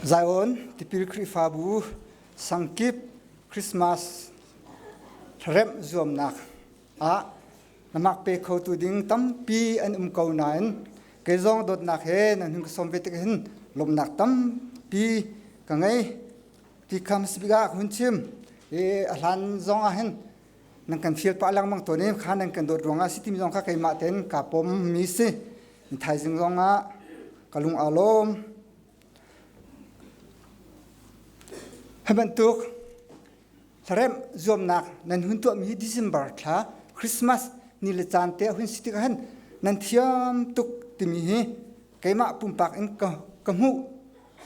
Zion Tipil Khrihfabu sangkip Christmas remh zuamnak ah namak pe khotu ding tampi an um ko nain kei zong dawtnak he nan hun ka sawm ve tik hin lawmhnak tampi ka ngei. Ti kham sibik ah ka hun chim. I a hlan zong ah hin nan kan fial pah lengmang tawn i kha nan kan dawt ruangah si timi zong kha keimah tein kaa pom mi si. Thaizing zong ah ka lung aa lawm. Hi bantuk hlaremh zuamnak nan hun tuahmi hi December thla Christmas ni le caan te a hun si tikah hin nan thiam tuk timi hi keimah pumpak in ka, ka hmuh.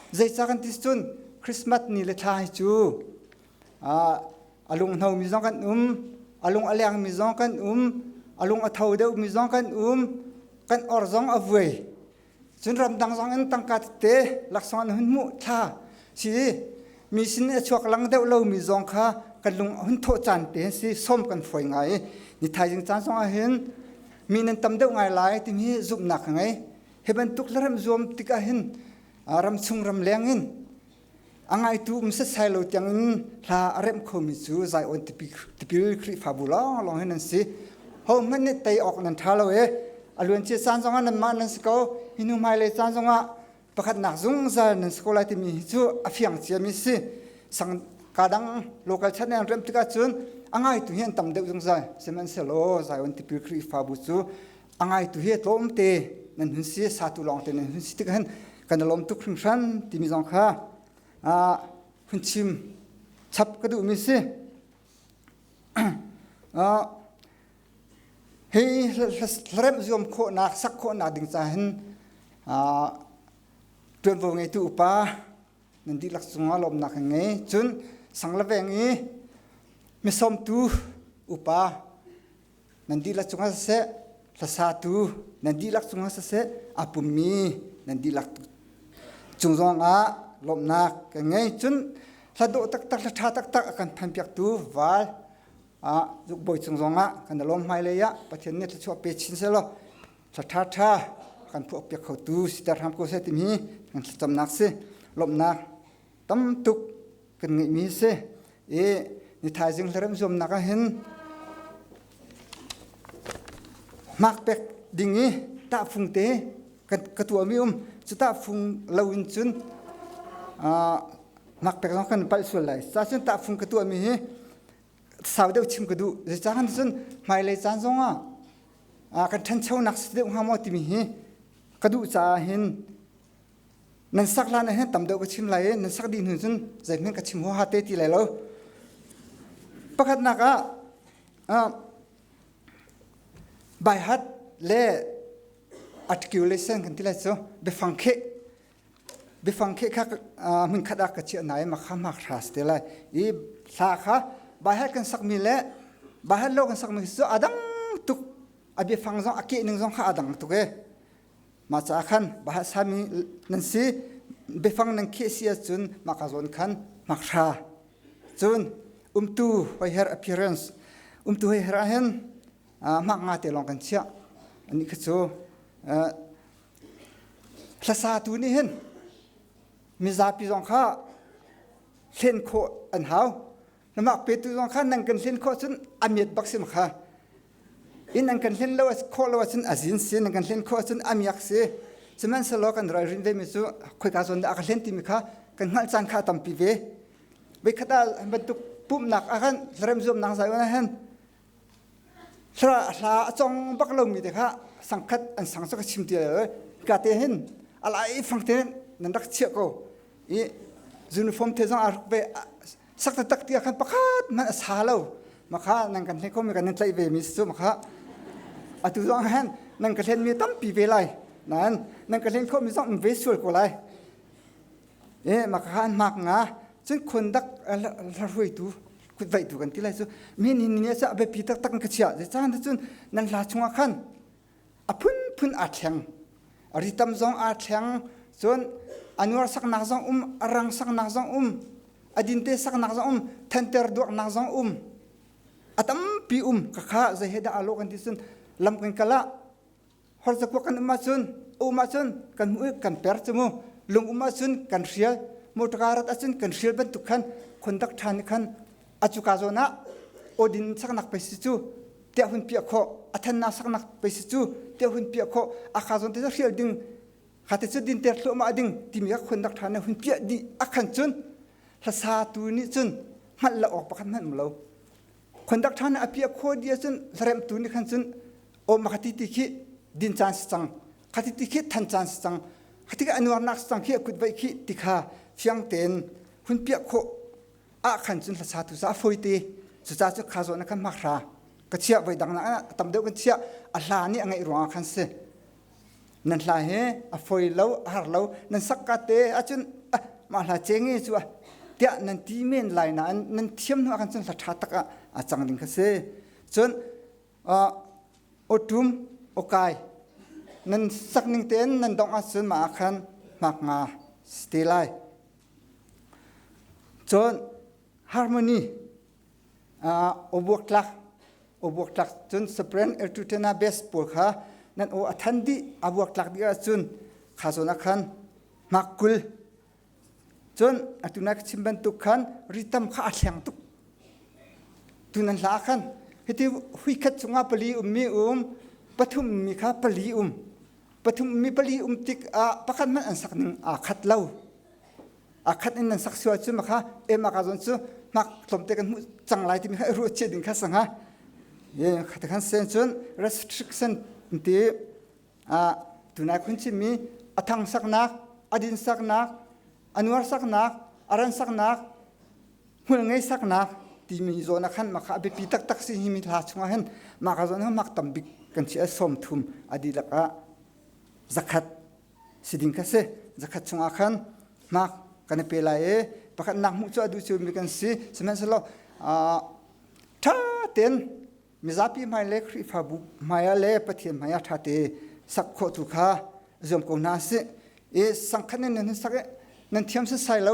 Zeicah kan ti cun Christmas ni le thla hi cu a lunghno mi zong kan um, a lung a leng mi zong kan um, a lung a tho deuh mi zong kan um, kan or zong a vuai. Cun ramdang zong in tangka tete laksawng an hun hmuh thla si mi sin a chuak lang deuh lomi zong kha kan lung hun thawh caan te si som kan fawi ngai i ni thaizing caan zong ah hin mi nan tam deuh ngai lai timi zumhnak ka ngei. Hi bantuk hlaremh zuam tikah hin ramchung ramleng in A ngaitu um setsai lo tiangin hla a remh khomi cu Zion tipil Khrihfabu lawnglawng hi nan si. Hohmanh nih tei awk nan ṭha lo i a luancia caan zongah nanmah nan si ko, hi hnu hmailei caan zongah pakhatnak zungzal nan si ko lai timi hi cu a fiang ciami si. Sang kadang local chan an remh tikah cun a ngaitu hi an tam deuh zungzal. Sihmanhsehlaw Zion tipil Khrihfabu cu a ngaitu hi tlawmte nan hun si satu lawngte nan hun si tikah hin kan i lawm tuk hringhran timi zong kha hun chim chap ka duhmi si. Hi hlaremh zuam khawhnak sak khawhnak ding ca hin ṭuanvo ngeitu upa nan dihlak cungah lawmnak kan ngei. Cun sanglaveng i misawmtu upa nan dihlak cungah siseh hlasatu nan dihlak cungah siseh a pummi nan dihlak cung zongah lawmhnak kan ngei cun hla dawh taktak hla ṭha taktak a kan phanpiaktu val ah zukbawi cung zongah kan lawm hmailei ah Pathian nih thluachuah pe chin sehlaw hla ṭha ṭha kan phuahpiak khotu siter hram ko seh timi kan thlacamnak si lawmhnak tam tuk kan ngeihmi a si i ni thaizing hlarem zuamnak ah hin hmak pek ding i tahfung te ka tuahmi um cu tahfung lo in cun hmak pek zong kan palh sual lai ca cun tahfung ka tuahmi hi sau deuh chim ka duh zeicah kan cun hmailei caan zong ah kan ṭhanchonak si deuh hnga maw timi hi ka duh caah hin Nan sak hlan ah hin tam deuh ka chim lai i nan sak dih hnu cun zeihmanh ka chim huaha te ti lai lo. Pakhatnak ah baihat le articulation kan ti lai cu biafang kheh biafang kheh kha hmunkhat ah ka chiah na i makha mak hra si te lai i hla kha baihat kan sakmi le baihat lo kan sakmi cu a dang tuk a biafang zong a keh ning zong kha a dang tuk e Mah caah khan bahasami nan si biafang nan kheh si ahcun mah ka zawn khan hmakhra. Cun umtu hoiher appearance umtu hoiher ah hin hmak nga te lawng kan chiah. Anih kha cu hlasatu nih hin mizapi zong kha hlen khawh an hau. Namak petu zong kha nan kan hlen khawh cun a miat bak sim kha. Inn an kan hlen lo khawh lo ahcun a zin si, nan kan hlen khawh ahcun a miak si. Sihmanhsehlaw kan ralrin vemi cu khoika zawn dah a ka hlen timi kha kan hngalh caan kha a tampi ve. Voikhat ah bantuk pumhnak ah khan hlarem zuamnak zai ah hin hla hla a cong bak lomi te kha sangkhat an sang cu ka chim ti lo ka te hin a lai fang te nan rak chiah ko i uniform te zong a rak ve sak taktak tiah khan pakhat hmanh a sa lo makha nan kan hlen khomi kan nan tlaih ve mi cu makha atu zong han nan ka hlen mi tampi ve lai nan nan ka hlen khomi zong um ve sual ko lai e makha an mak nga cun khun dak hruaitu kutvaihtu kan ti lai cu mi ni ni ca biapi taktak ka chia caan cun nan hla chungah khan a phunphun aa thleng ritam zong aa thleng cun a nuar saknak zong um a rang saknak zong um a dinte saknak zong um thanter duaknak zong um a tampi um khakha zei he dah aa lawh kan ti cun lam kan kal ah horzakuak kan um ahcun um ahcun kan hmuh i kan per cu mu lung um ahcun kan hrial. Motor rat ahcun kan hrial bantuk khan conduct ṭha nih khan a cuka zawn ah awdin saknak pei si cu tiah hun piah khawh, a thannak saknak pei si cu tiah hun piah khawh, a kha zawn te cu hrial ding kha te cu dinter thluahmah ding timi kha conduct ṭha nih hun piah dih a khan cun hlasatu nih cun hngalh lo awk pakhat hmanh um lo. Conduct ṭha nih a piah khawh dih ahcun hlaremhtu nih khan cun aw ma khati ti khi din caan si cang khati ti khi than caan si cang khati khi a nuarnak si cang khi a kut vaih khi ti kha fiang tein hun piah khawh ah khan cun hlasatu ca a fawi te cucaah cu kha zawn ah khan hmakhra ka chiah voi dang nak tam deuh kan chiah a hla nih a ngeih ruangah khan si nan hla hi a fawi lo a har lo nan sak ka te ahcun ah mah hla ce nge cu ah tiah nan ti men lai nain nan thiam hnu ah khan cun hla ṭha tak ah a cang ding kha si cun awṭum awkai nan sak ning tein nan dongh ahcun mah ah khan hmak nga si te lai cun harmony awbuaktlak awbuaktlak cun soprano alto tenor bass pawl kha nan aw a than dih a buaktlak dih ahcun kha zawn ah khan hmak 20 cun atu na ka chim bantuk khan ritam kha a thleng tuk tu nan hla khan hiti huikhat chungah pali ummi um pathum mi kha pali um pathum mi pali um tik ah pakhat hmanh an sak ning aa khat lo a khat in nan sak sual cu makha em aka zon cu hmak tlawmte kan hmuh cang lai timi kha i ruah cia ding kha sanga ye khata khan sen cun restriction ti a tunai khun chimmi a thang saknak a din saknak a nuar saknak a ran saknak hmul ngei saknak timi zawn ah khan makha a biapi taktak si hi mi hla chungah hin maka zawn ah mak tam bik kan chi a 30 a dihlak ah 100 si ding kha si zakhat chungah khan hmak kan i pe lai i pakhatnak hmuh cu a duh ciomi kan si sihmanhsehlaw ṭha tein mizapi hmai le Khrihfabu hmai ah le Pathian hmai ah ṭha te sak khawh tu kha zuam ko hna sih i sangkhat in nan sak i nan thiam sasai lo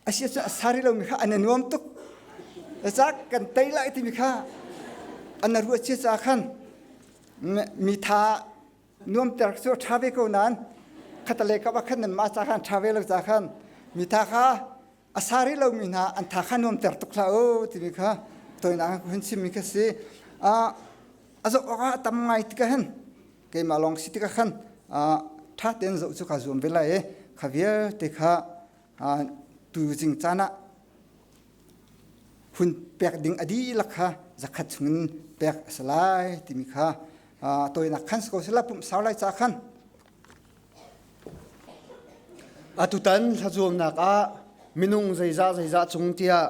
a si ahcun a sa rih lomi kha an i nuam tuk cak kan tei lai timi kha an ruah cia caah khan mi tha nuamter cu a ṭha ve ko nain khatalei kap ah khan nanmah ca khan ṭha ve lo ca khan mi tha kha a sa rih lomi hna an tha kha nuamter tuk hlah u timi kha tawinak hun chimmi kha si a zoh awk ah a tam ngai tikah hin keimah lawng si tikah khan ṭha tein zoh cu kaa zuam ve lai i kha vialte kha tu zing caan ah hun pek ding a dihlak kha zakhat chungin pek a si lai timi kha tawinak khan si ko sila pumh sau lai ca khan Atutan hlazuamnak ah minung zeizah zeizah cung tiah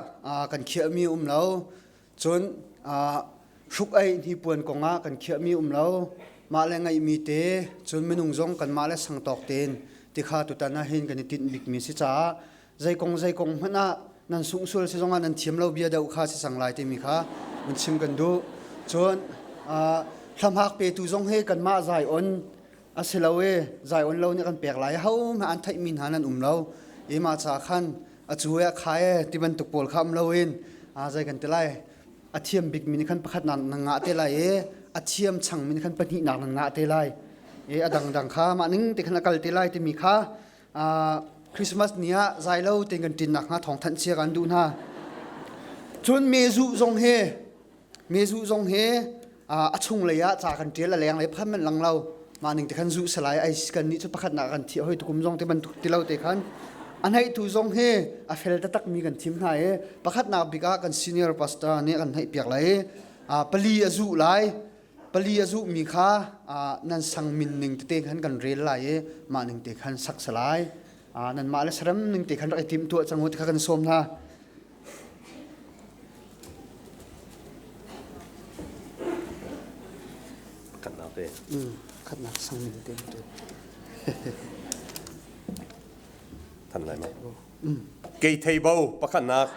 kan khiahmi um lo. Cun hruk ei hnipuan kongah kan khiahmi um lo. Mah le ngeihmi te cun minung zong kanmah le sangtawk tein tikha tutan ah hin kan i tinh bikmi si caah zei kong zei kong hmanh ah nan sungh sual si zongah nan thiam lo bia deuh kha si cang lai timi kha mun chim kan duh. Cun hlamhak petu zong hi kanmah zai on a si lo i zai on lo nih kan pek lai ho hmanh an theihmi hna nan um lo i mah ca khan a cu e a kha e ti bantuk pawl kha um lo in zei kan ti lai a thiam bikmi nih khan pakhat nak nan ngah te lai i a thiam changmi nih khan pahnihnak nan ngah te lai i a dangdang kha mah ning te khan a kal te lai timi kha Christmas ni ah zai lo tein kan ṭin nakhnga thawng thanh chia kan duh hna. Cun mezuh zong hi mezuh zong hi a chunglei ah ca kan ṭial a lenglei phan man lang lo mah ning te khan zuh salai ai kan nih cu pakhat nak kan thiah hoi tukum zong te bantuk ti lo te khan a hneihtu zong hi a fel taktak mi kan thim hna i pakhatnak bik ah kan senior pastor nih kan hneih piak lai pali a zuh lai pali a zuhmi kha nan sang min ning tete khan kan rel lai i mah ning te khan sak salai nanmah le saram ning te khan rak i tim tuah cang u ti kha kan sawm hna. Khatnak te. Khatnak sang min te. Than lai ma. Kei thei bo pakhatnak.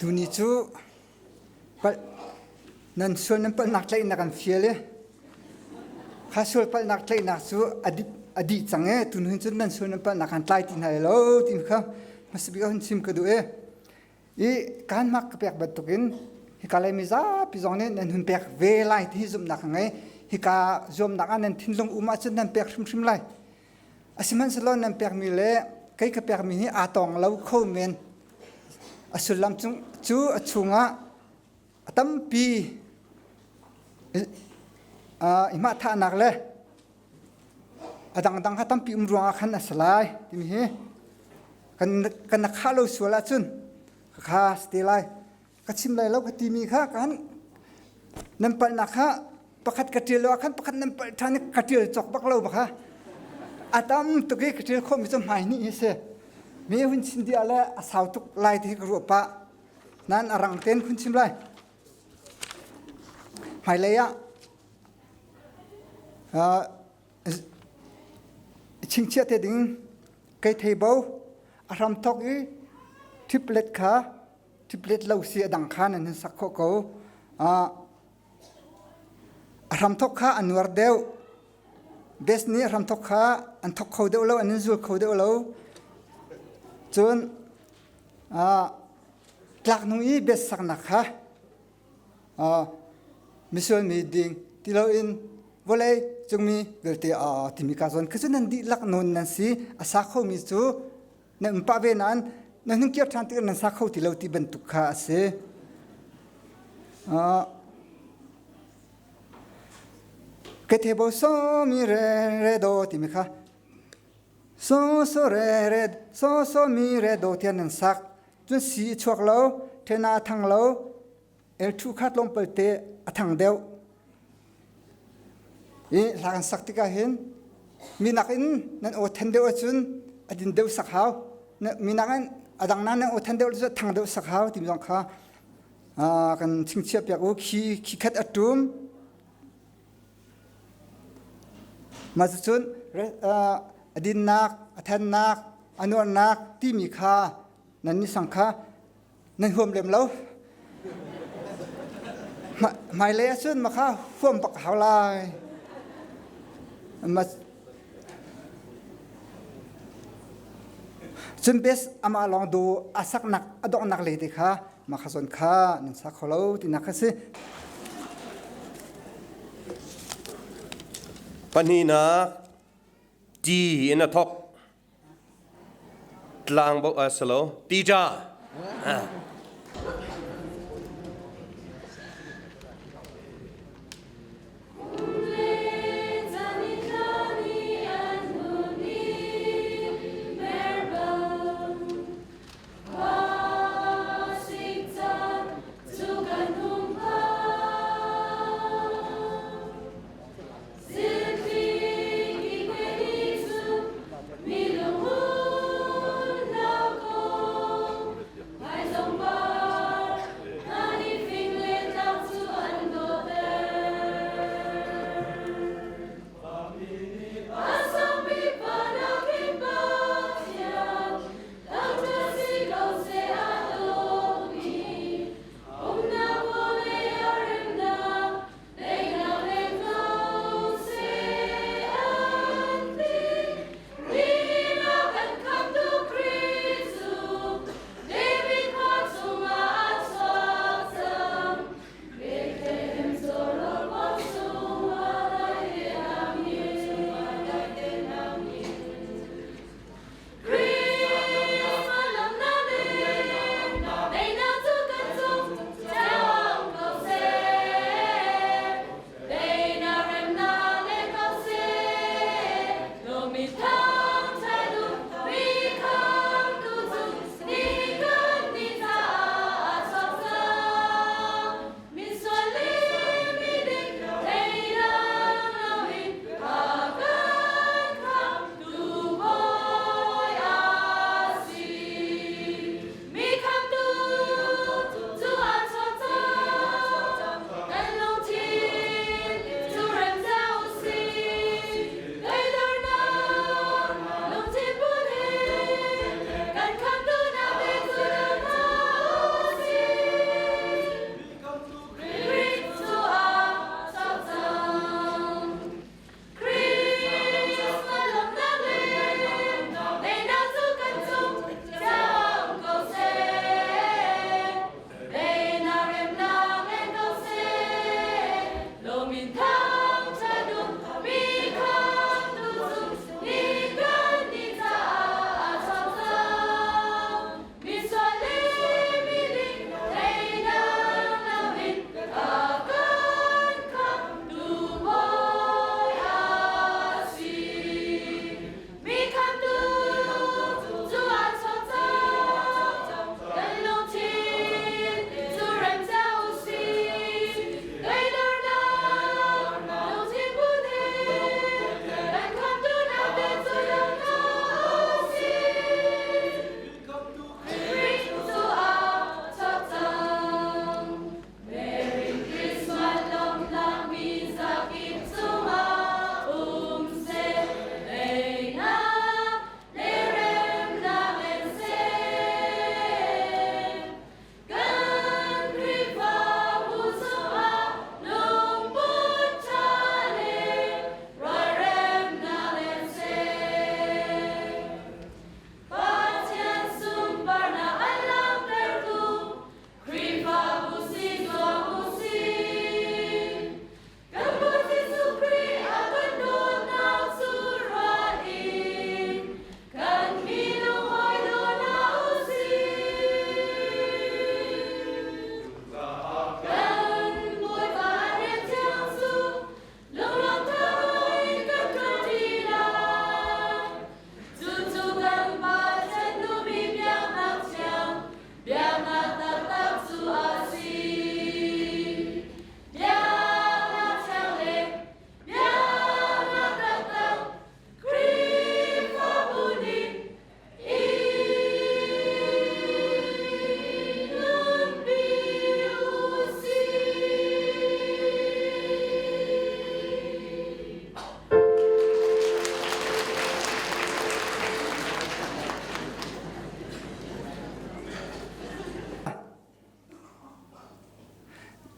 Tuni cu palh nan sual nan palhnak tlaihnak an fial i kha sual palhnak tlaihnak cu a dih cang e tun hun cun nan sual nan palhnak an tlai ti hna lo ti kha hmasa bik ah hun chim ka duh e i kaan mak ka pek bantukin hika lei mi zapi zong nih nan hun pek ve lai ti hi zumhnak ka ngei hika zuamnak ah nan thinlung um ahcun nan pek hrimhrim lai Asihmanhsehlaw nan pekmi le kei ka pekmi hi aa tawng lo kho men. A sullam cu a chungah a tampi i hmahthahnak le a dangdang kha tampi um ruangah khan a si lai timi hi kan kan khah lo sual ahcun kha si te lai. Ka chim lai lo ka timi kha kan nan palhnak kha pakhat ka ṭial lo ah khan pakhat nan palh ṭhan i ka ṭial cawk bak lo bak ha. A tam tuk i ka ṭial khawhmi cu hmai hnih hi si. Mi hun chim dih ah le a sau tuk lai ti hi ka ruah pah. Nain a rang tein hun chim lai. Hmailei ah chingchiah te ding kei thei bo a hram thok i triplet kha triplet lo si a dang kha nan hun sak khawh ko. A hramthok kha a nuar deuh. Bes nih a hramthok kha an thok kho deuh lo, an in zul kho deuh lo. Cun tlak hnu i bes saknak kha misual mi ding ti loin vawlei cungmi vialte timi ka zawn khi cu nan dihlak nawn nan si. A sa khomi cu nan um pah ve nain nan hun kir ṭhan tikah nan sa kho ti lo ti bantuk kha a si. Ka the bo so mi re re do timi kha so so re re so so mi re do tiah nan sak cun si chuak lo thena a thang lo L2 kha tlawmpal te a thang deuh. I hla kan sak tikah hin minak in nan aw then deuh ahcun a din deuh sak hau. Minak in a dang na nan aw then deuh cu thang deuh sak hau timi zong kha kan chingchiah piak u. Khi khi khat a tum. Mah cucun a dinnak, a thannak, a nuarnak timi kha nan ni sang kha nan huam lem lo hmailei ahcun makha huam bak hau lai cun bes amah lawng du a saknak a donghnak le te kha makha zawn kha nan sa kho lo tinak kha si Pahnihnak ti in a thok Tlangbo a si lo. Tita.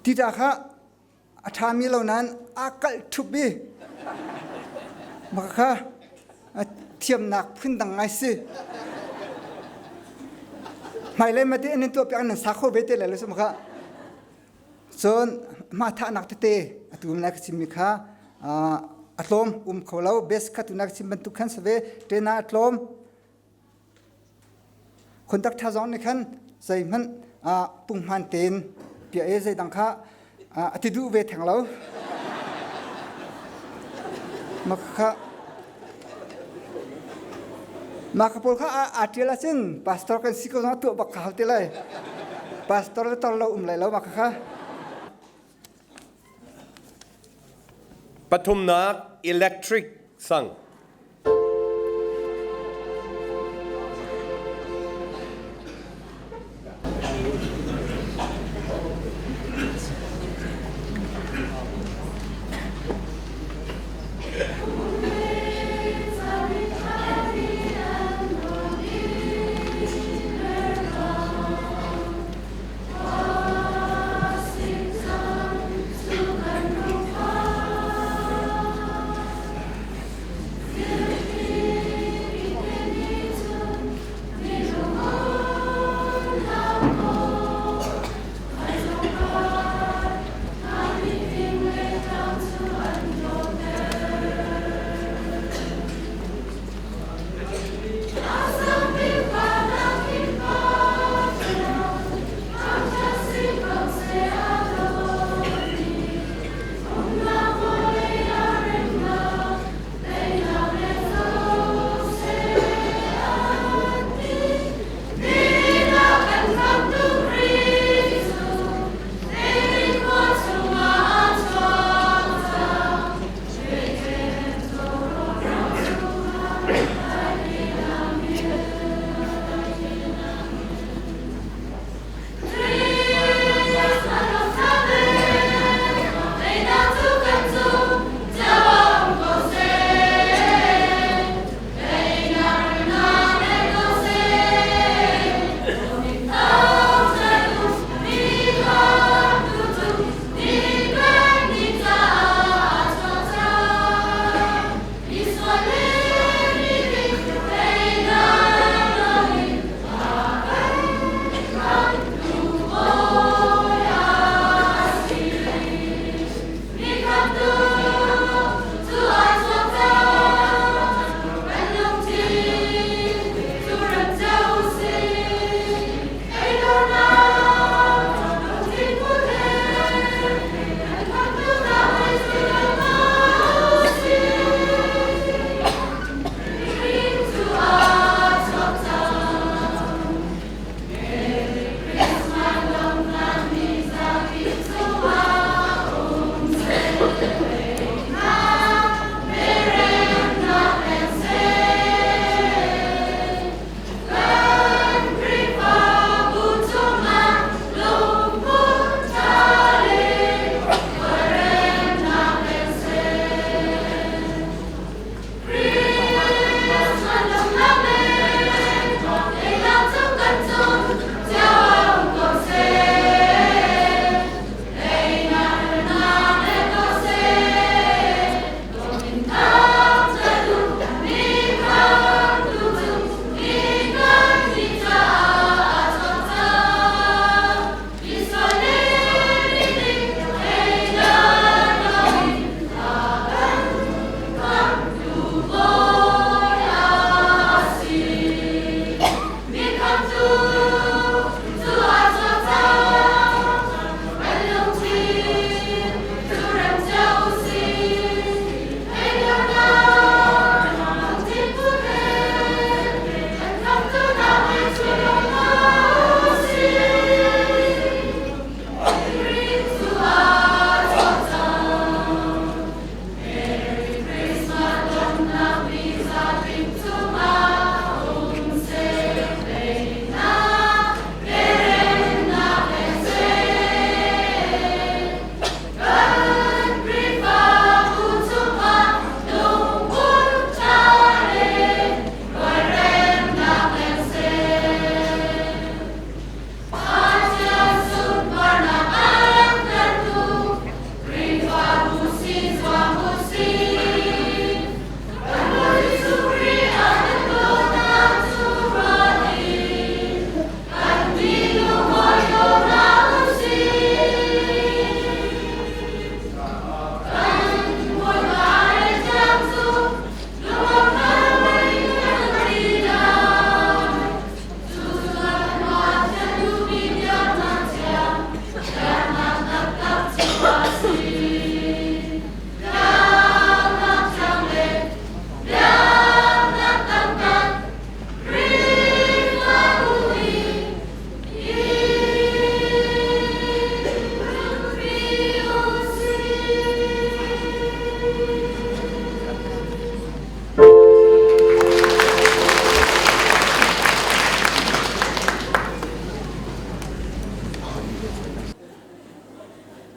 Tita kha a ṭhami lo nain aa kalh ṭhup i maka kha thiamnak phundang ngai si. Hmailei mate an in tuahpiak nan sa kho ve te lai lo su maka. Cun hmathahnak tete atu na ka chimmi kha a tlawm um kho lo best kha tu na ka chim bantuk khan si ve ṭena a tlawm Contact ṭha zong nih khan zeihmanh punghman tein piah i zeidang kha a ti duh ve theng lo. Mah kha mah kha pawl kha aa ṭial ahcun pastor kan si ko zong tuah bak kha hau ti lai. Pastor le tor lo um lai lo mah kha. Pathumnak electric sang.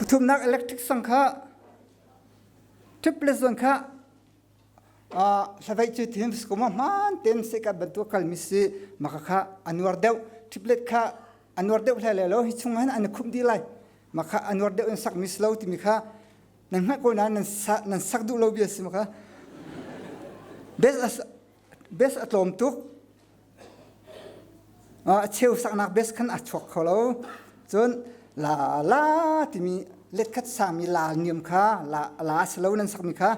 Pathumnak electric sang kha triplet zon kha hlaveih cu thin ko ma hmaan ten se ka bantuk kalmi si maka kha anuar deuh triplet kha anuar deuh hlei le lo hi chung han an khum di lai maka anuar deuh in sak mi si lo timi kha nan hngalh ko nain nan sak duh lo bia si maka best best a tlawm tuk a cheu saknak best khan a chuak kho lo cun la la timi letkhat sami la niam kha la la si lo nan sakmi kha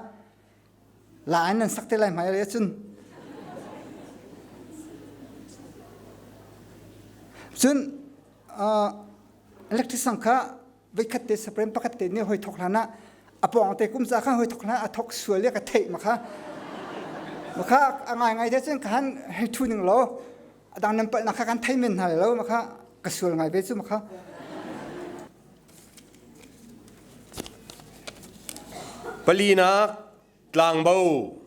la in nan sak te lai hmai le cun cun electric sang kha voikhat te saprem pakhat te nih hoi thok hlan ah a pawng te kum ca kha hoi thok hlan a thok sual le ka theih ma kha ma kha a ngai ngai te cun ka han hei thu ning lo a dang nan palh nak kha kan thei men hna lo ma kha ka sual ngai ve cu ma kha. Palinak Tlangbo.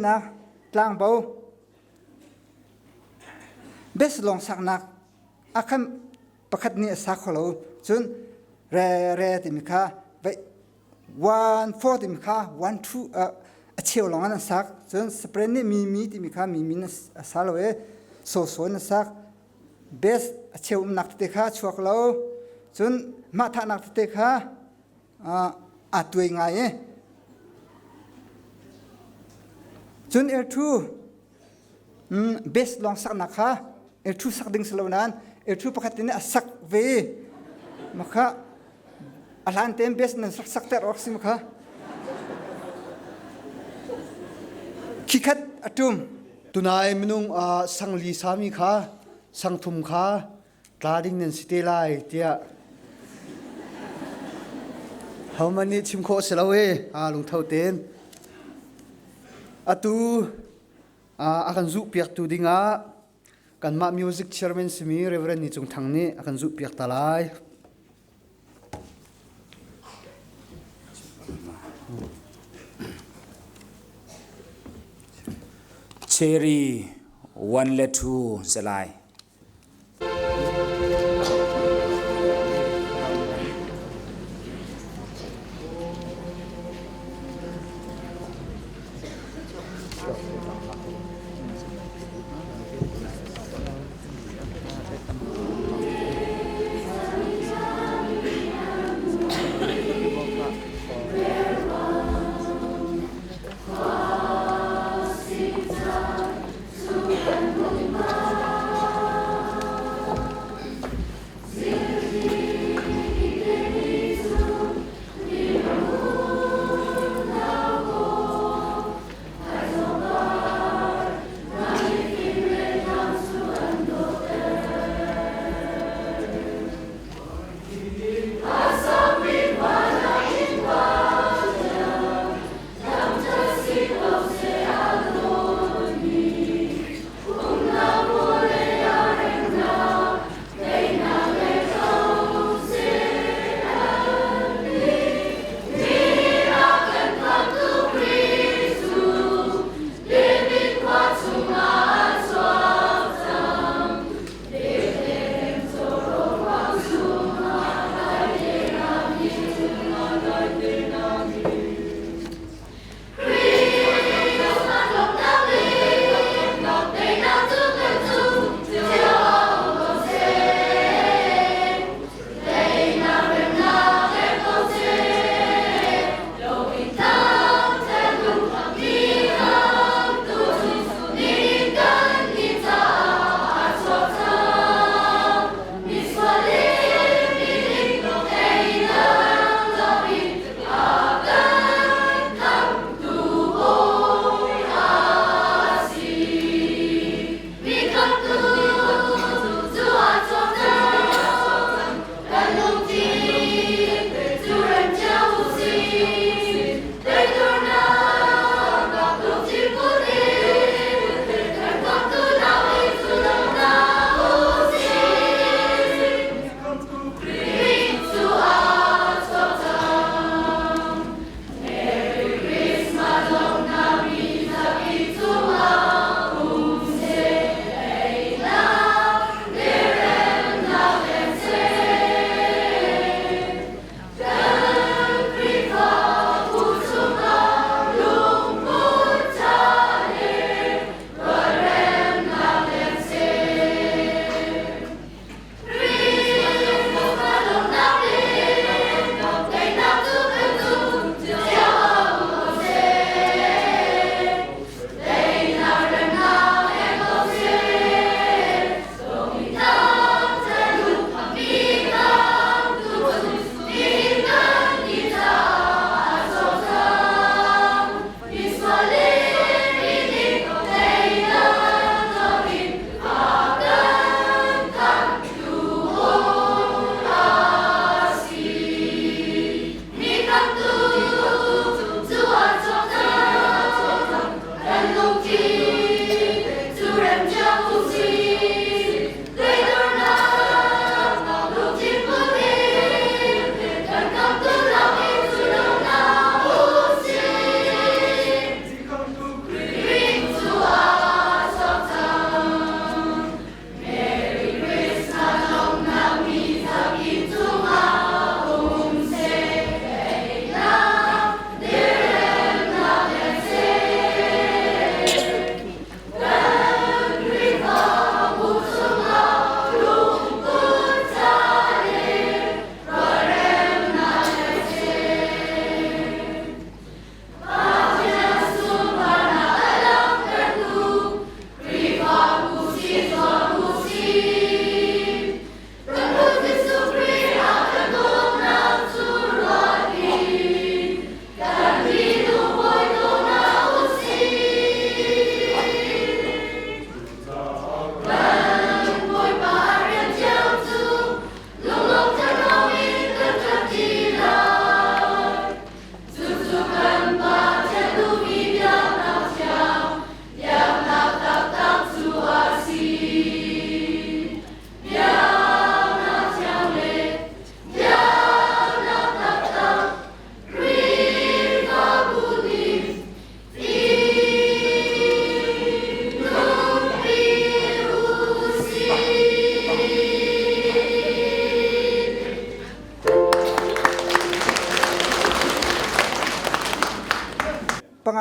Pahnihnak tlangbo best lawng saknak a khan pakhat nih a sa kho lo. Cun re re timi kha vai 1 4 timi kha 1 2 a cheu lawng an sak. Cun spren nih mi mi timi kha mi min a sa lo i so so in a sak. Best a cheu umnak tete kha chuak lo. Cun mah thahnak tete kha aa tuai ngai i cun L2 best lawng saknak kha L2 sak ding si lo nain L2 pakhat in a sak ve makha a hlan tein best nan sak sak ter awk si makha khikhat a tum. Tunai minung sangli sami kha sangthum kha tla ding nan si te lai tiah hohmanh nih chim khawh si lo i lungtho tein atu a kan zuhpiaktu dingah kanmah music chairman simi Reverend Ni Cung Thang nih a kan zuhpiak ta lai. Cherry 1 le 2 si lai.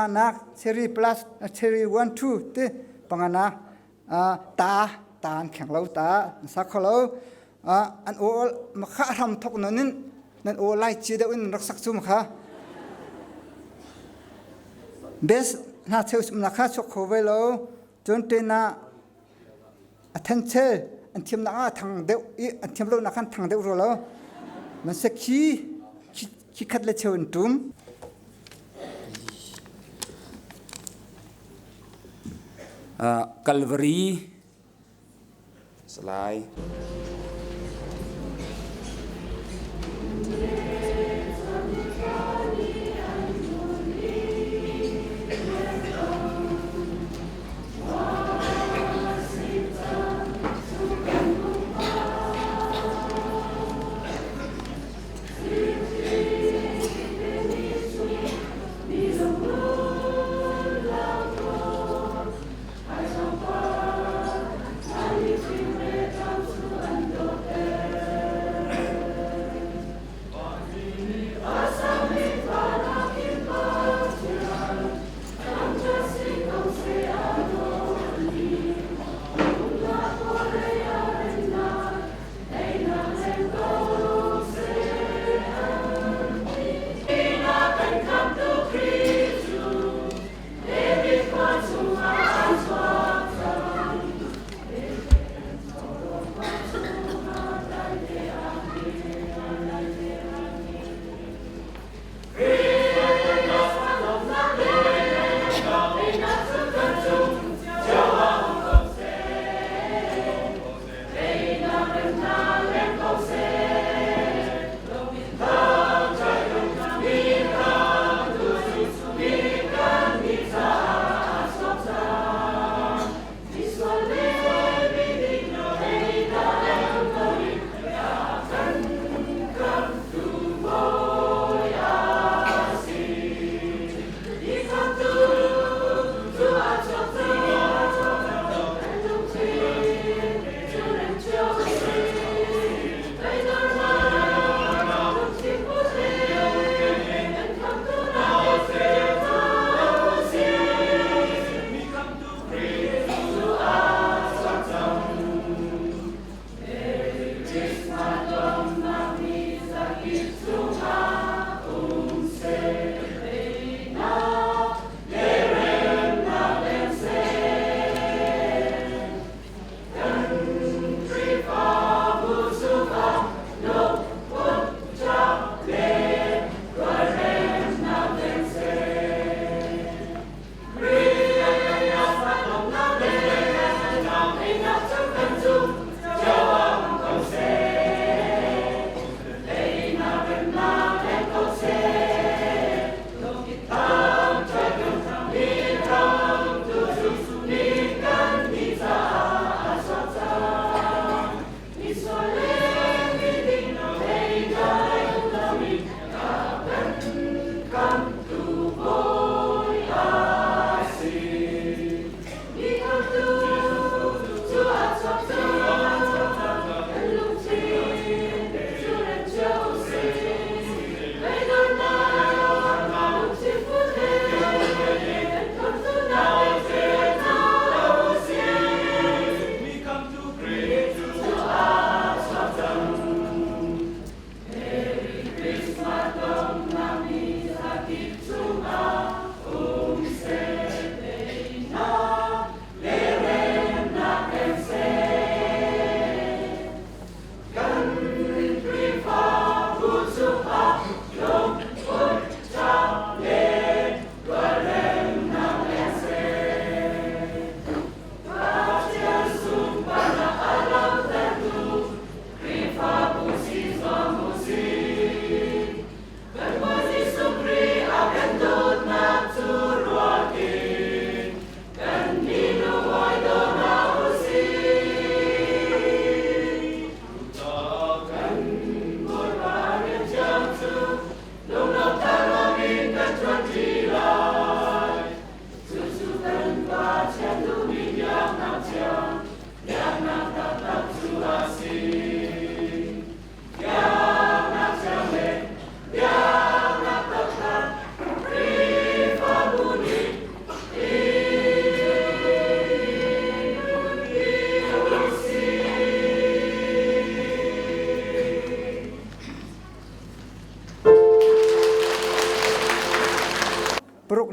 Panganak cherry plus cherry 1 2 ti panganak ta ta an kheng lo ta an sa kho lo an aw makha hram thok non in nan aw lai chi deuh in rak sak cu makha bes hna cheu na kha chok kho ve lo cun te na a then chel an thiam nak ah thang deuh i an thiam lo nak khan thang deuh ro lo man se khi khi khat le cheu in tum Calvary Salai.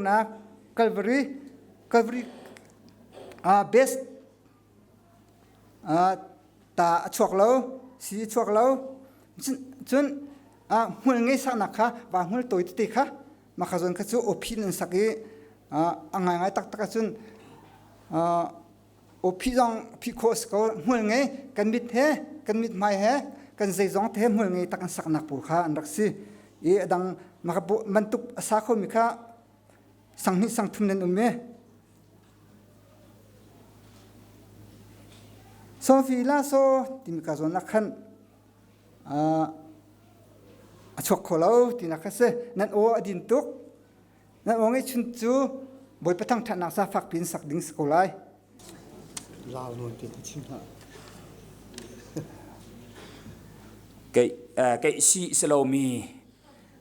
tuarnak Calvary Calvary best ta a chuak lo si a chuak lo cun hmul ngei saknak kha va hmul tawi tete kha mah kha zawn kha cu awphi nan sak i a ngaingai taktak ahcun awphi zong phih khawh a si ko hmul ngei kan mit he kan mit hmai he kan zeizong te he hmul ngei tak an saknak pawl kha an rak si i a dang bantuk a sa khomi kha sang hnih sang thum nan um i Sofi la so timi ka zawn ah khan a chuak kho lo tinak kha si. Nan aw a din tuk. Nan aw ngeihchun cu Bawipa thangṭhatnak sa fak piin sak ding si ko lai. Lau nawn te chim hlah. Keih keih si si lomi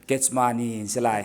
Gethsemane si lai.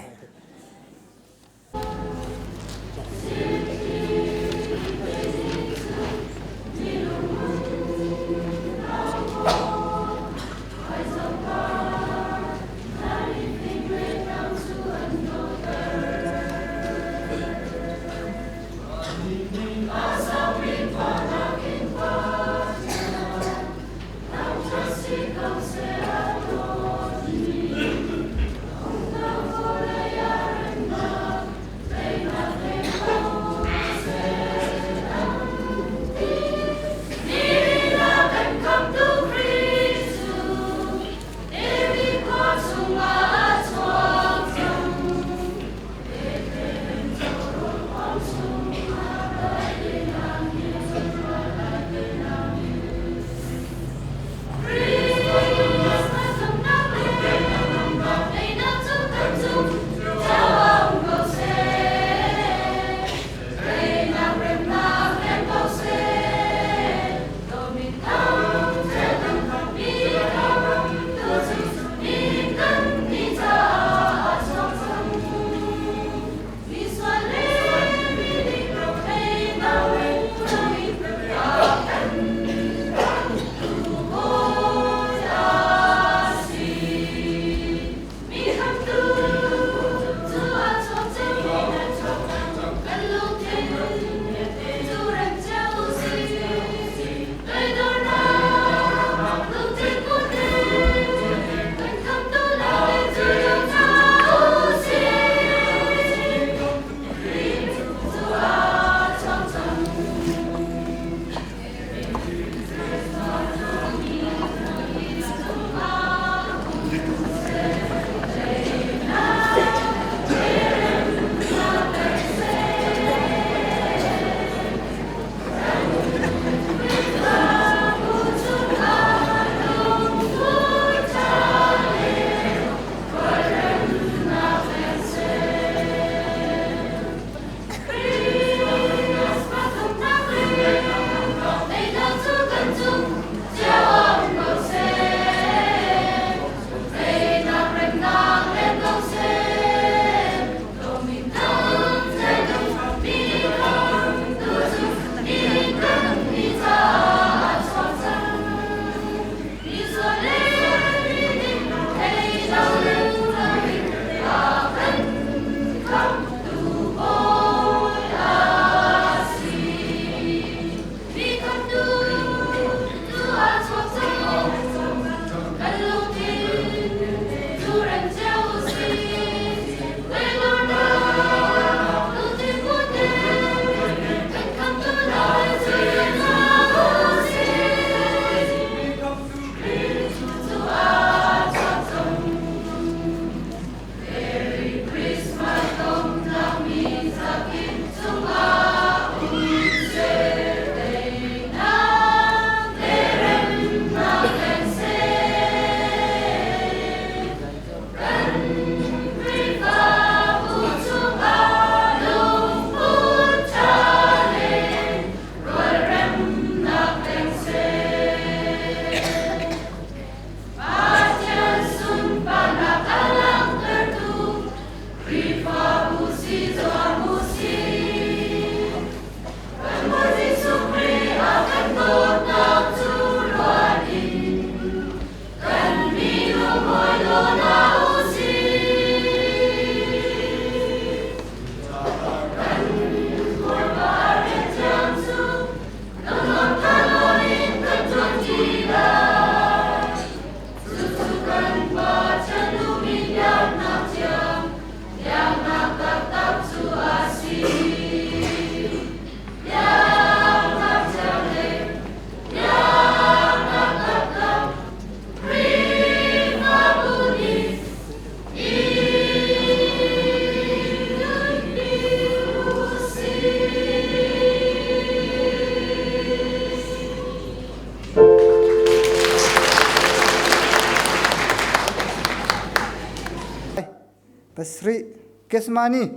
Pasarih Kesmani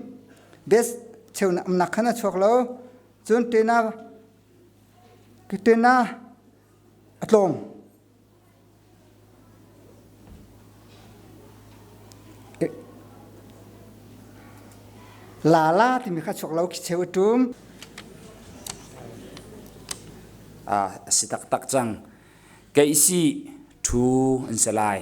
bes cheunak umnak khan a chuak lo. Cun tena tena a tlawm. Lala timi kha chuak lo khi cheu a ṭum. A si taktak cang. Keisi ṭhu an si lai.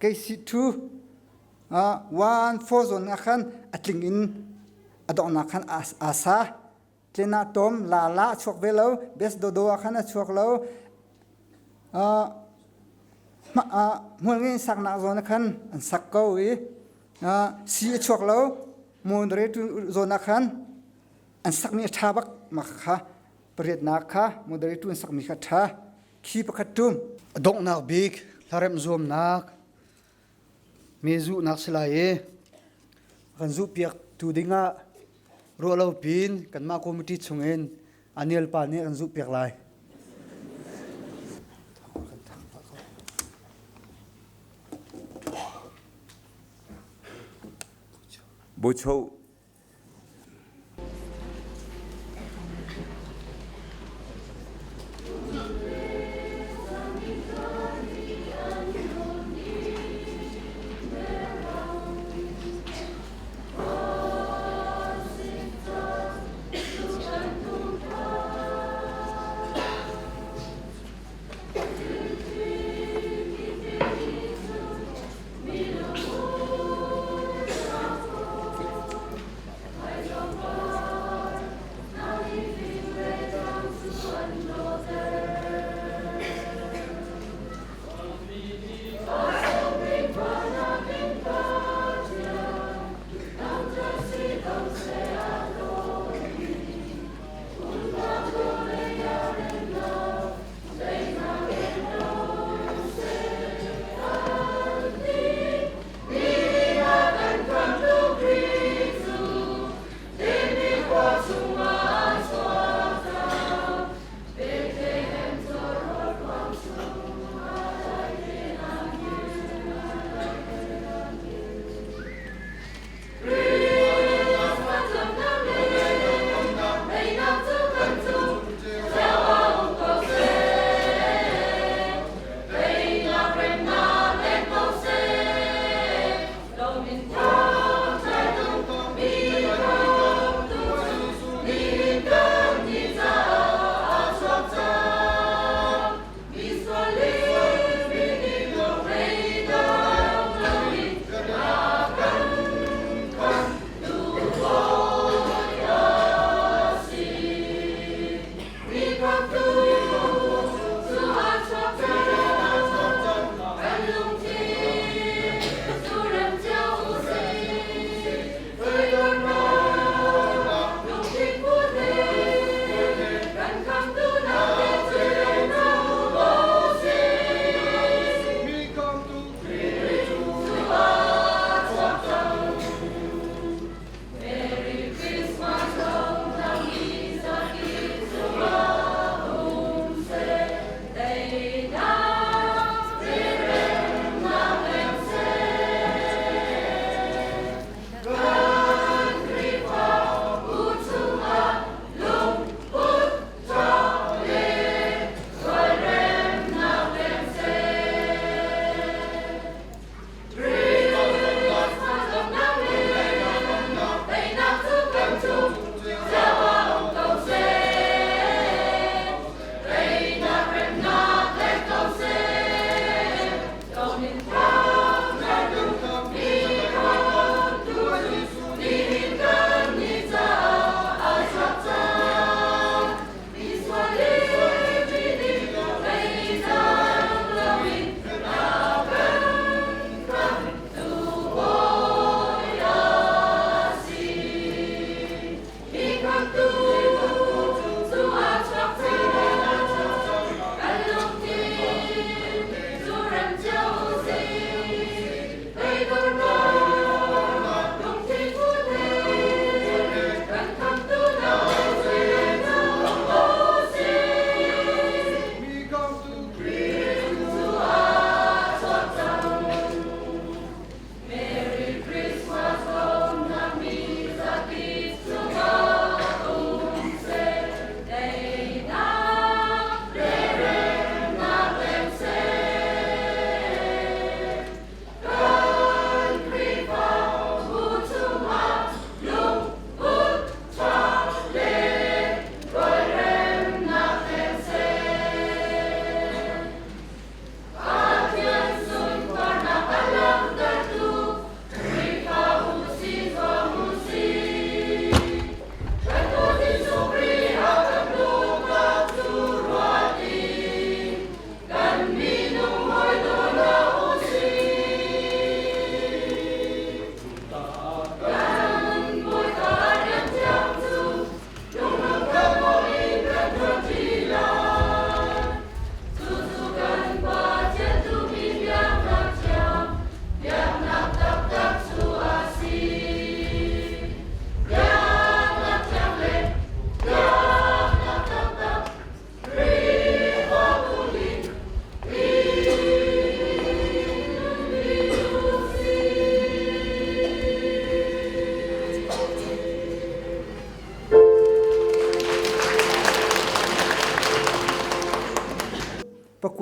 Kei si thu one four zawn ah khan a tling in a donghnak khan aa sa. Tlena tom la la a chuak ve lo. Best dodo ah khan a chuak lo. Hmualngei saknak zawn ah khan an sak ko i si a chuak lo. Moderator zawn ah khan an sakmi a ṭha bak ma kha pariatnak kha moderator an sakmi kha ṭha. Khi pakhat ṭum. A donghnak bik hlaremh zuamnak mi zuhnak si lai i kan zuhpiak tu dingah ruahlo pin kanmah committee chungin Aniel pa nih kan zuhpiak lai. Bucho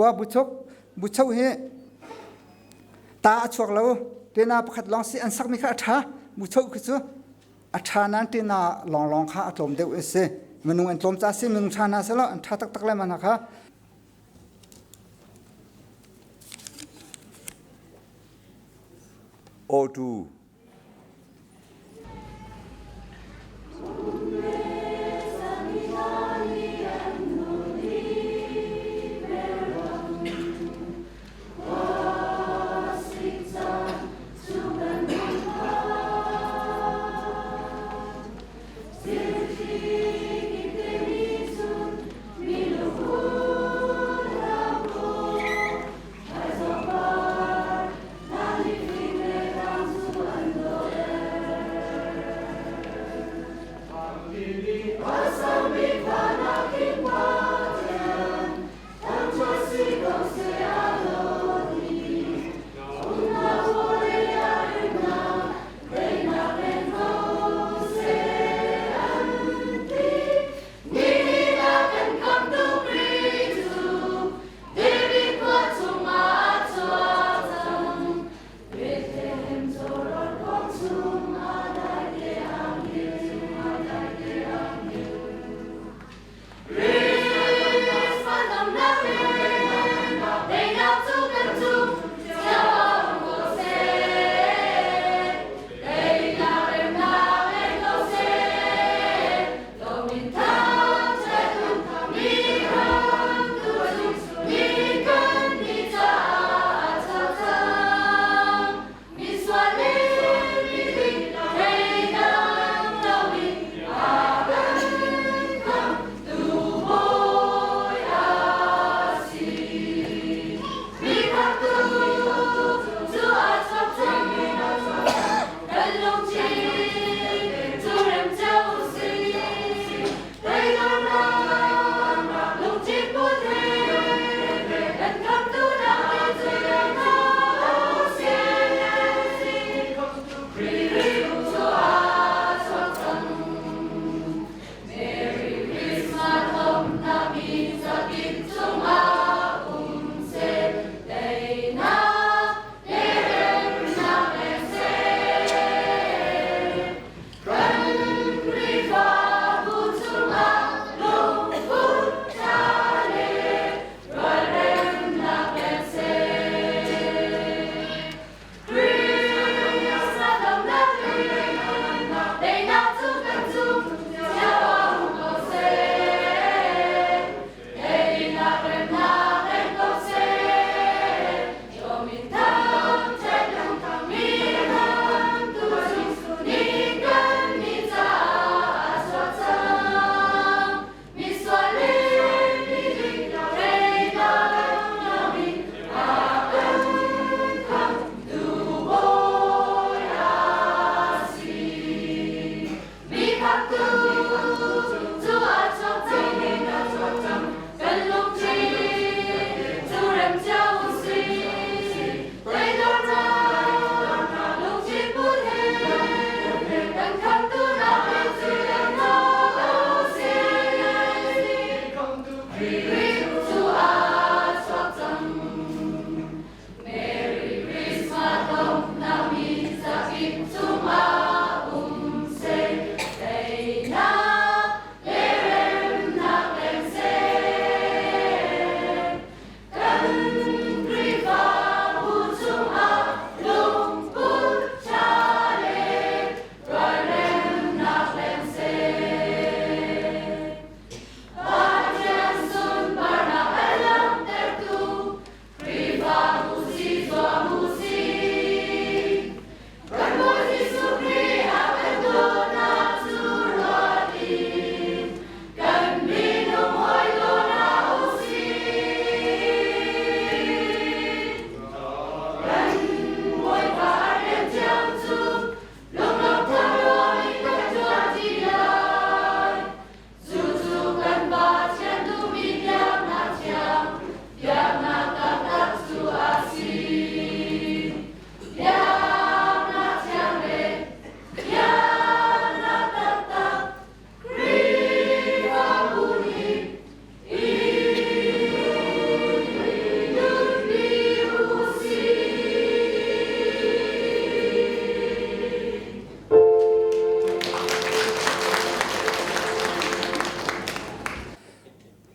kua buchok bucho hi ta a chuak lo tena pakhat lawng si an sakmi kha a ṭha bucho khi cu a ṭha nan tena lawnglawng kha a tlawm deuh a si minung an tlawm ca si minung ṭha hna selaw an ṭha taktak lai ma kha. Awtu.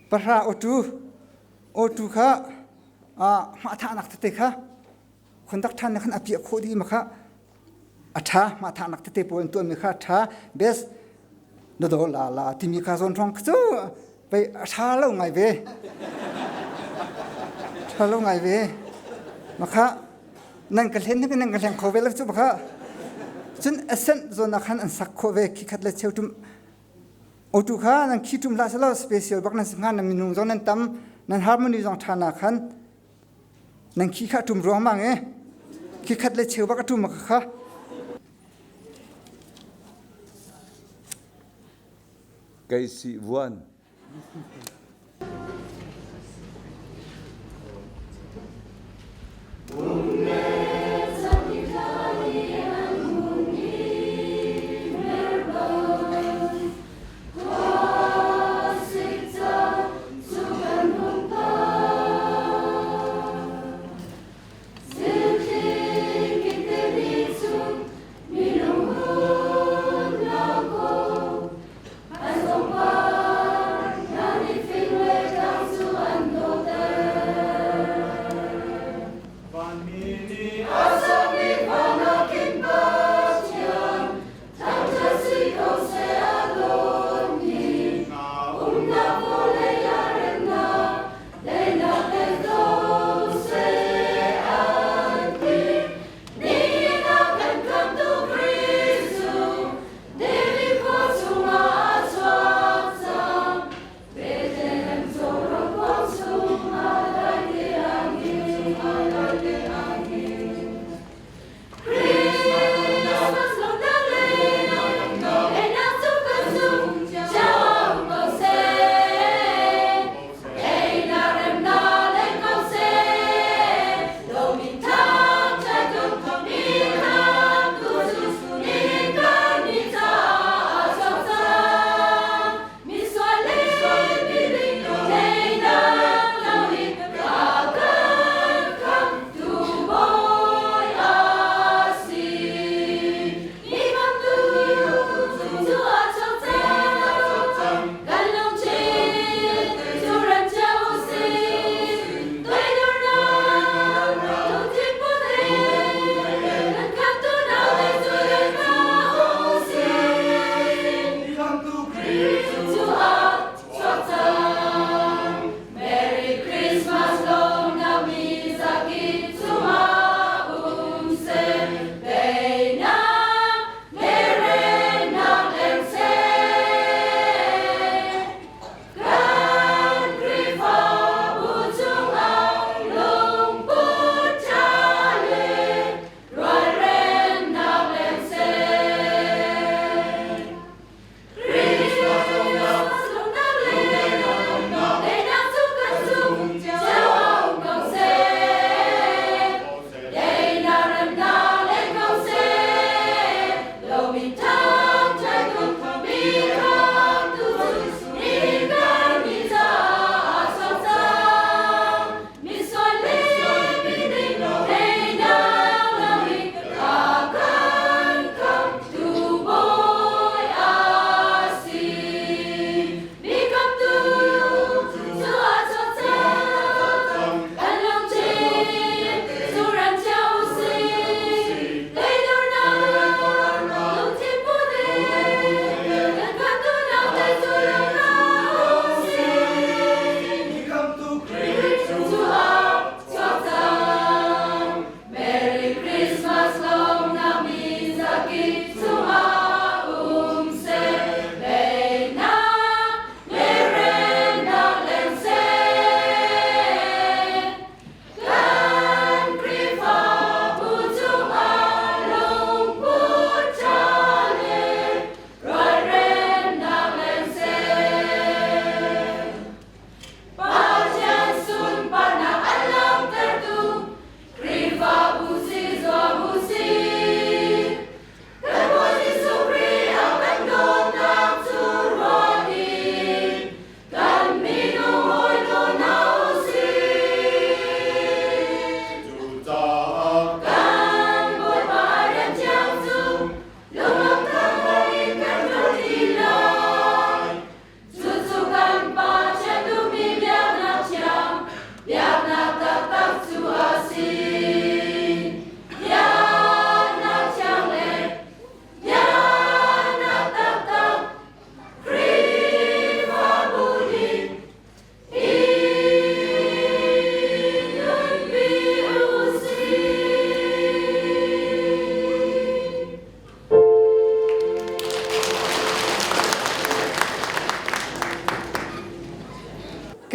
Pahra awtu awtu kha hmathahnak tete kha khondak ṭhan na khan a piah khawh dih ma kha a ṭha hmathahnak tete pawl an tuahmi kha a ṭha best na do la la timi kha zawn hrawng cu pei a ṭha lo ngai ve ṭha lo ngai ve ma kha nan ka hlen nan ka hleng kho ve lo cu ma kha cun ascent zawn ah khan an sak khawh ve khi khat le cheu tum Otu kha nan khi tum hlah selaw special bak nan si hnga nan minung zong nan tam nan harmony zong ṭha na khan nan khi kha tum ruangmang e khi khat le cheu bak a tum kha Kei si vuan.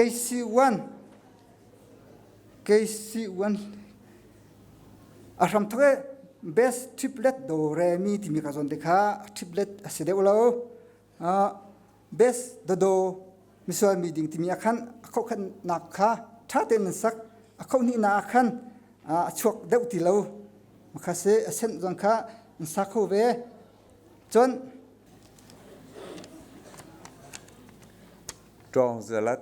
KC1 KC1 a hram thok i best triplet do re mi timi ka zawn te kha triplet a si deuh lo. Best dodo misual mi ding timi ah khan a khohkhatnak kha ṭha tein nan sak. A khohhnihnak ah khan a chuak deuh ti lo. Makha si a senh zong kha an sa kho ve. Cun Ṭawng zalat.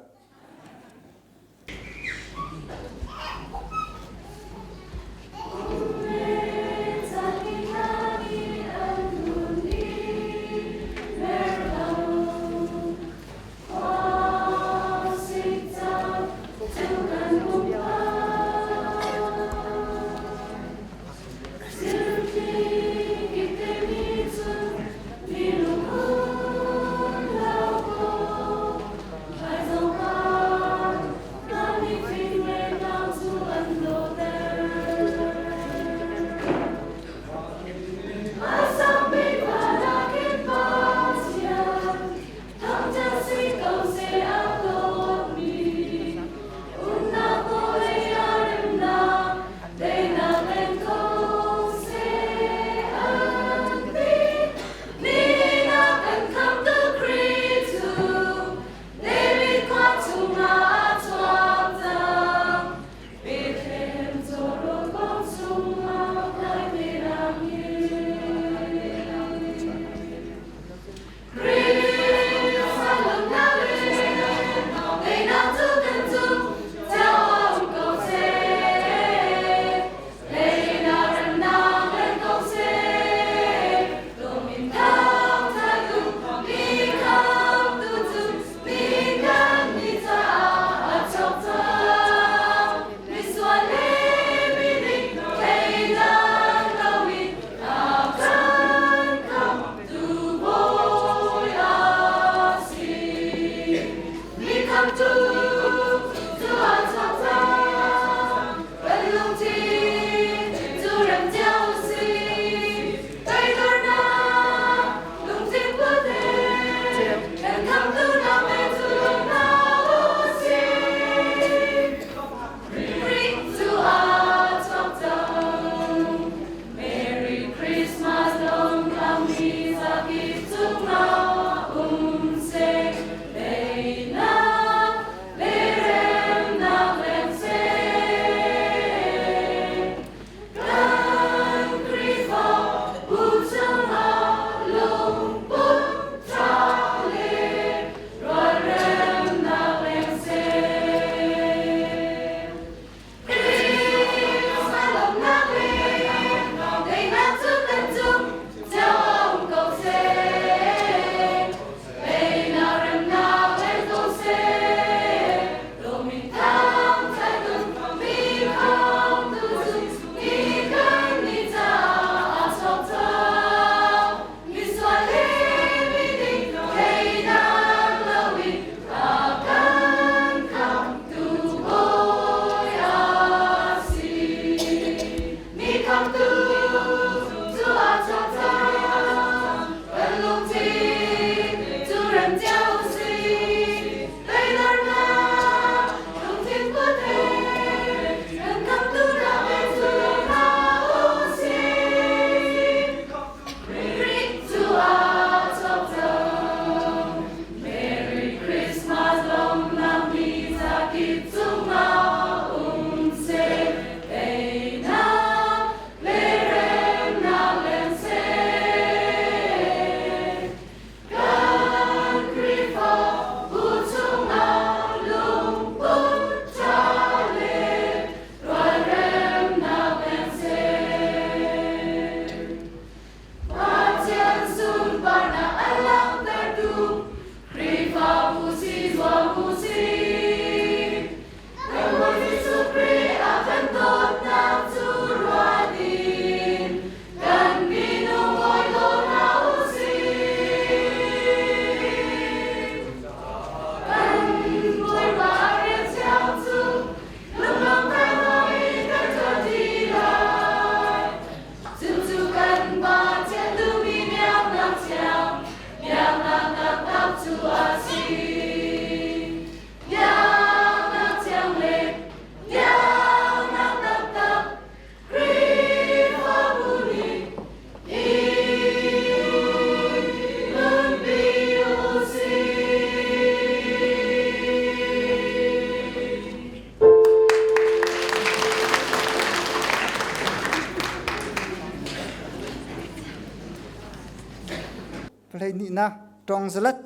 Tongzalat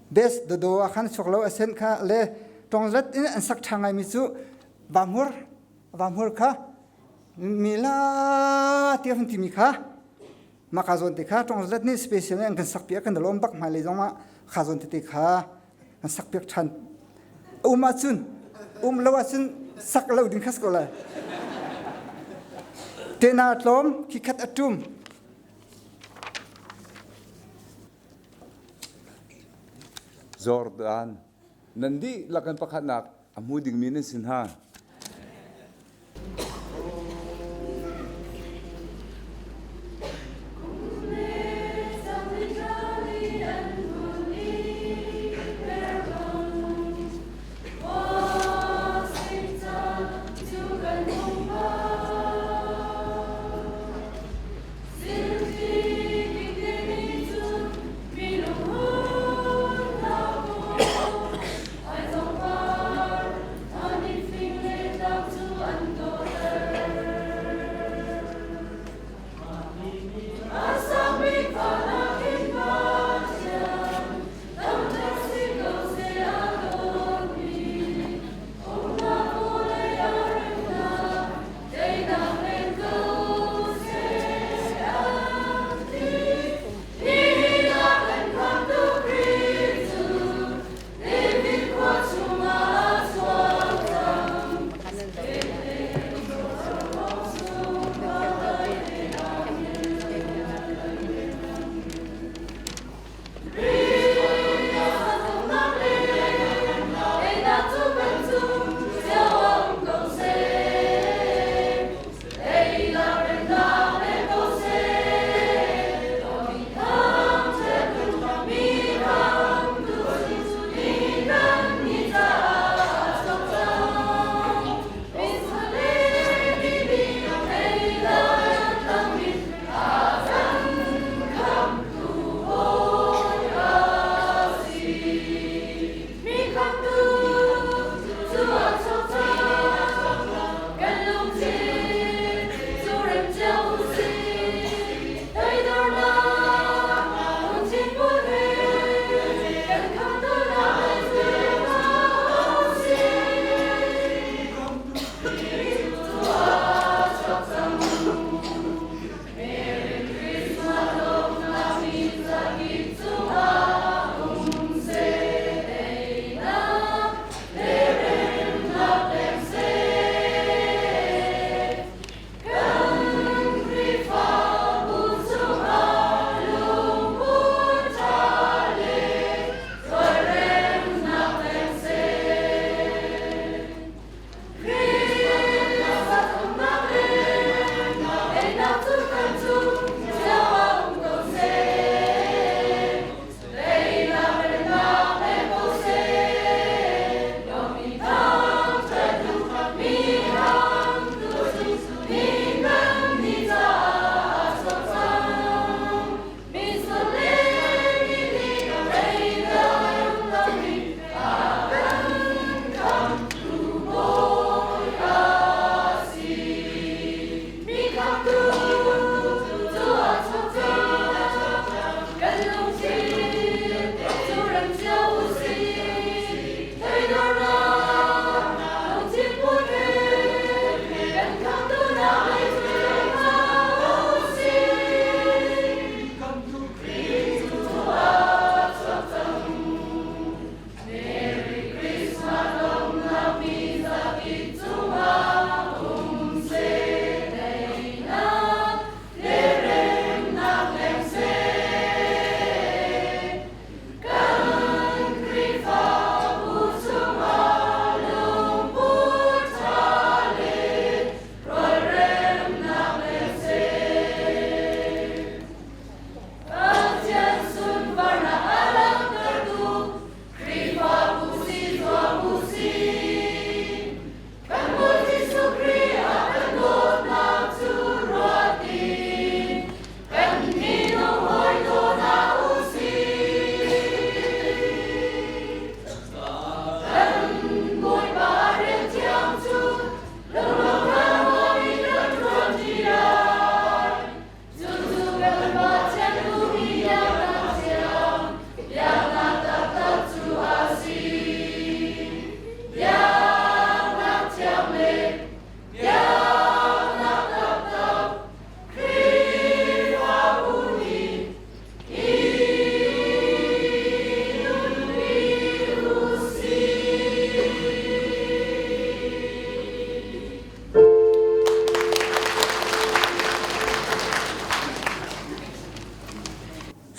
best dodo ah khan chuak lo asen kha le tongzalat in an sak ṭha ngaimi cu vamhur vamhur kha mila ti hun timi kha maka zawn te kha tongzalat nih special in an kan sak piak kan lawm bak hmailei zong ah kha zawn tete kha an sak piak ṭhan um ahcun um lo ahcun sak lo ding khas ko lai tena tlawm khi khat a ṭum Jordan nan dihlak in pakhatnak a hmu dingmi nan si hna.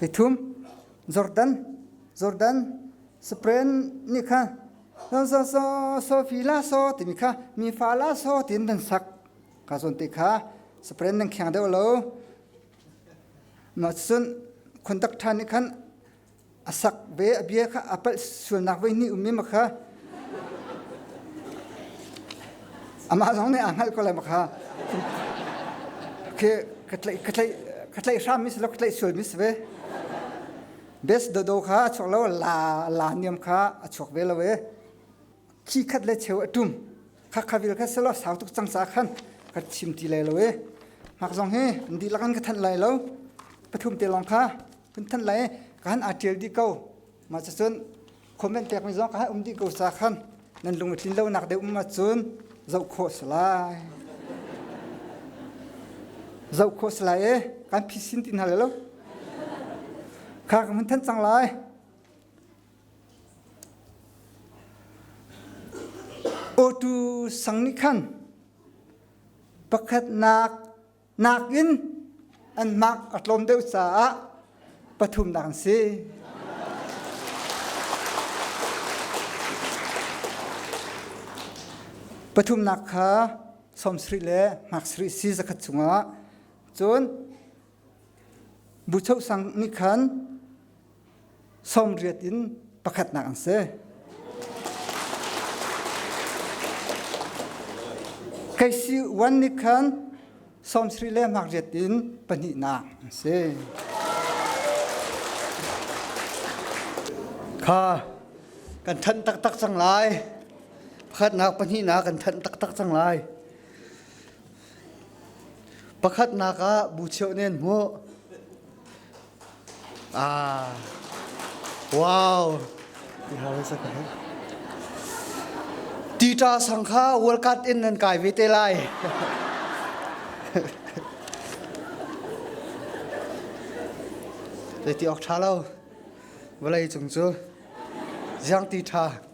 Thum Jordan Jordan Spren nih kha so so so fi la so timi kha mi fa la so tin nan sak ka zawn te kha spren nan kheng deuh lo ma cun conduct than nih khan a sak ve a bia kha a palh sualnak voi hnih um i ma kha amah zong nih aa hngalh ko lai ma kha khi ka tlaih ka tlaih ka tlaih hram mi si lo ka tlaih sual mi si ve best dodo kha a chuak lo la la niam kha a chuak ve lo e khi khat le cheu a tum kha kha vil kha selo sau tuk cang ca khan ka chim ti lai lo e hmak zong hi an dihlak an ka thanh lai lo pathum te lawng kha kan thanh lai ka han aa ṭial dih ko mah cucun comment pekmi zong ka han um dih ko ca khan nan lung a tlin lonak deuh um ahcun zoh khawh si lai zoh khawh si lai e kan phisin ti hna lai lo kha ka hun thanh cang lai Awtu sang nih khan pakhatnak nakin an mark a tlawm deuh caah pathumnak an si. Pathumnak kha sawmsarih le hmaksarih si zakhat chungah cun Buchoh sang nih khan 80 in pakhatnak an si. Keisi wan nih khan 70 le hmakriat in pahnihnak an si. Kha kan thanh taktak cang lai. Pakhatnak pahnihnak kan thanh taktak cang lai. Pakhatnak ah bu cheuh nen hmuh. Ah, wow. Tita sang kha World Cup in nan kai ve te lai. Zeiti awk ṭha lo. Vawlei cung cu ziang ti ṭha.